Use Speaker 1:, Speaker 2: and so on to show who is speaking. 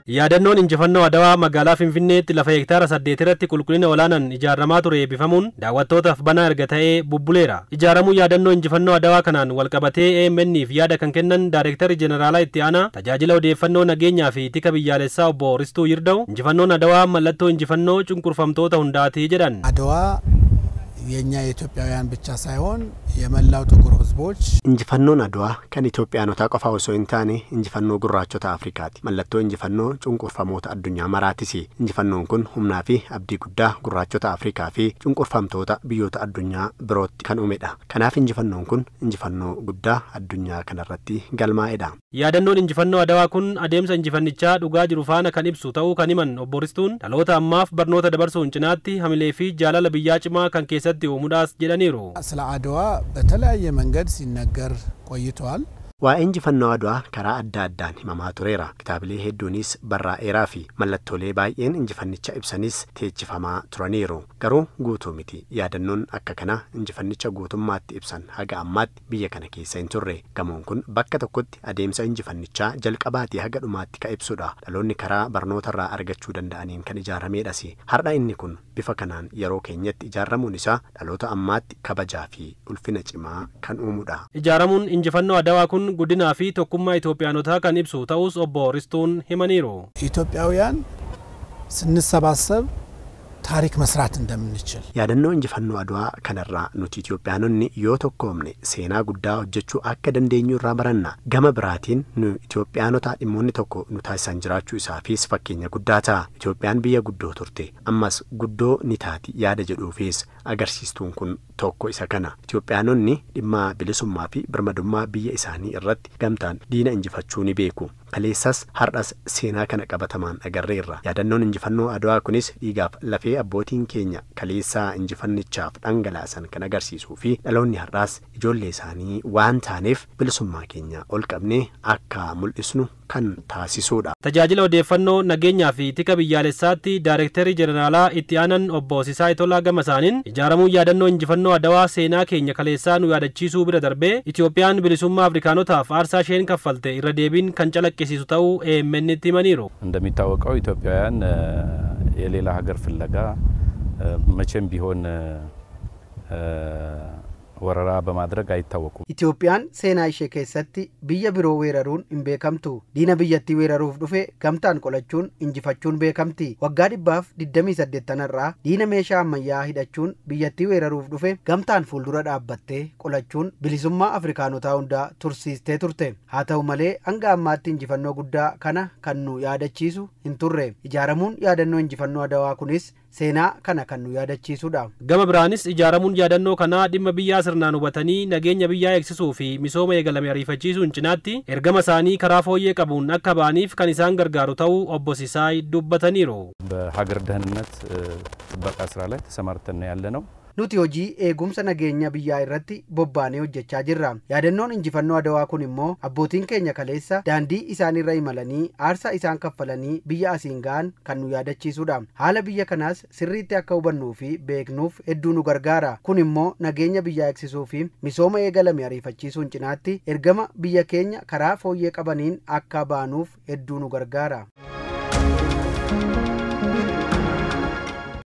Speaker 1: Yaadannoon injifannoo Adawaa magaalaa Finfinneetti lafa hektaara 8 irratti qulqullina olaanaan ijaaramaa ture eebbifamuun daawwattootaaf banaa erga ta'ee bubbuleera. Ijaaramuu yaadannoo injifannoo Adawaa kanaan walqabatee AMN'if yaada kan kennan Daayirektarri Jeneraalaa Itti Aanaa Tajaajila Odeeffannoo Nageenyaa fi Tika Biyyaalessaa Obbo Ristuu Yirda'u injifannoon Adawaa mallattoo injifannoo cunqurfamtoota hundaati jedhan.
Speaker 2: አድዋ የኛ የኢትዮጵያውያን ብቻ ሳይሆን የመላው ጥቁር ሕዝቦች
Speaker 3: Injifannoon Adwaa kan Itoophiyaanotaa qofa osoo hin taane injifannoo gurraachota Afrikaati. Mallattoo injifannoo cunqurfamoota addunyaa maraatis. Injifannoon kun humnaa fi abdii guddaa gurraachota Afrikaa fi cunqurfamtoota biyyoota addunyaa birootti kan uumedha. Kanaaf injifannoon kun injifannoo guddaa addunyaa kanarratti galmaa'edha.
Speaker 1: Yaadannoon injifannoo Adawaa kun adeemsa injifannichaa dhugaa jiru faana kan ibsu ta'uu kan himan Obbo Ristuun dhaloota ammaaf barnoota dabarsuun cinaatti hamilee fi jaalala biyyaa cimaa kan keessatti uumuudhaas jedhaniiru.
Speaker 2: ስለ አድዋ በተለያየ መንገድ ሲነገር ቆይተዋል።
Speaker 3: Waa'ee injifannoo Adwaa karaa adda addaan himamaa tureera. Kitaabilee hedduunis barraa'eeraa fi mallattoolee baay'een injifannicha ibsanis teechifamaa turaniiru. Garuu guutuu miti. Yaadannoon akka kana injifannicha guutummaatti ibsan haga ammaatti biyya kana keessa hin turre. Gamoon kun bakka tokkotti adeemsa injifannichaa jalqabaatii haga dhumaatti ka ibsudha. Dhaloonni karaa barnootarraa argachuu danda'aniin kan ijaaramedhas. Har'a inni kun bifa kanaan yeroo keenyatti ijaaramuun isaa dhaloota ammaatti kabajaa fi ulfina cimaa kan uumudha.
Speaker 1: Ijaaramuun injifannoo Adawaa kun guddinaa fi tokkummaa Itoophiyaanotaa kan ibsu ta'us Obbo Ristuun himaniiru.
Speaker 2: ኢትዮጵያውያን ስንሰባሰብ ታሪክ መስራት እንደምንችል
Speaker 3: Yaadannoo injifannoo Adwaa kanarraa nuti Itoophiyaanonni yoo tokkoomne seenaa guddaa hojjechuu akka dandeenyu irraa baranna. Gama biraatiin nu Itoophiyaanota dhimmoonni tokko nu taasisan jiraachuu isaafis fakkeenya guddaa ta'a. Itoophiyaan biyya guddoo turte, ammas guddoo ni taati yaada jedhuufis agarsiistuun kun tokko isa kana. Itoophiyaanonni dhimma bilisummaa fi birmadummaa biyya isaanii irratti gamtaan diina injifachuu ni beeku. Kaleessas har'as seenaa kana qabatamaan agarreerra. Yaadannoon injifannoo Adwaa kunis dhiigaaf lafee abbootiin keenya kaleessaa injifannichaaf dhangalaasan kan agarsiisuu fi dhaloonni har'aas ijoollee isaanii waan taaneef bilisummaa keenya ol qabnee akka mul'isnu kan taasisudha.
Speaker 1: Tajaajila odeeffannoo nageenyaa fi tika biyyaalessaatti Daayirektarri Jeneraalaa Itti Aanan Obbo Sisaay Tolaa gama isaaniin ijaaramuun yaadannoo injifannoo Adawaa seenaa keenya kaleessaa nu yaadachiisuu bira darbee Itoophiyaan bilisummaa Afrikaanotaaf aarsaa isheen kaffalte irra deebiin kan calaqqisiisu ta'uu AMN'tti himaniiru.
Speaker 4: እንደሚታወቀው ኢትዮጵያውያን የሌላ ሀገር ፍለጋ መቼም ቢሆን ወረራ በማድረግ አይታወቁም።
Speaker 5: Itoophiyaan seenaa ishee keessatti biyya biroo weeraruun hin beekamtu. Diina biyyattii weeraruuf dhufe gamtaan qolachuun injifachuun beekamti. Waggaa 128 irraa diina meeshaa ammayyaa hidhachuun biyyattii weeraruuf dhufe gamtaan fuuldura dhaabbattee qolachuun bilisummaa Afrikaanotaa hundaa tursiistee turte. Haa ta'u malee, hanga ammaatti injifannoo guddaa kana kan nu yaadachiisu hin turre. Ijaaramuun yaadannoo injifannoo Adawaa kunis seenaa kana kan nu yaadachiisudha.
Speaker 1: Gama biraanis ijaaramuun yaadannoo kanaa dhimma biyyaa sirnaan hubatanii nageenya biyyaa eegsisuu fi misooma eegalame ariifachiisuun cinaatti ergama isaanii karaa fooyyee qabuun akka ba'aniif kan isaan gargaaru ta'uu Obbo Sisaay dubbataniiru.
Speaker 4: በሀገር ደህንነት ጥበቃ ስራ ላይ ተሰማርተን ነው ያለነው።
Speaker 5: Nuti hojii eegumsa nageenya biyyaa irratti bobbaanee hojjechaa jirra. Yaadannoon injifannoo Adawaa kun immoo abbootiin keenya kaleessa daandii isaanirra imalanii aarsaa isaan kaffalanii biyya asiin ga'an kan nu yaadachiisudha. Haala biyya kanaas sirriitti akka hubannuu fi beeknuuf hedduu nu gargaara. Kun immoo nageenya biyyaa eegsisuu fi misooma eegalame ariifachiisuun cinaatti ergama biyya keenya karaa fooyyee qabaniin akka baanuuf hedduu nu gargaara.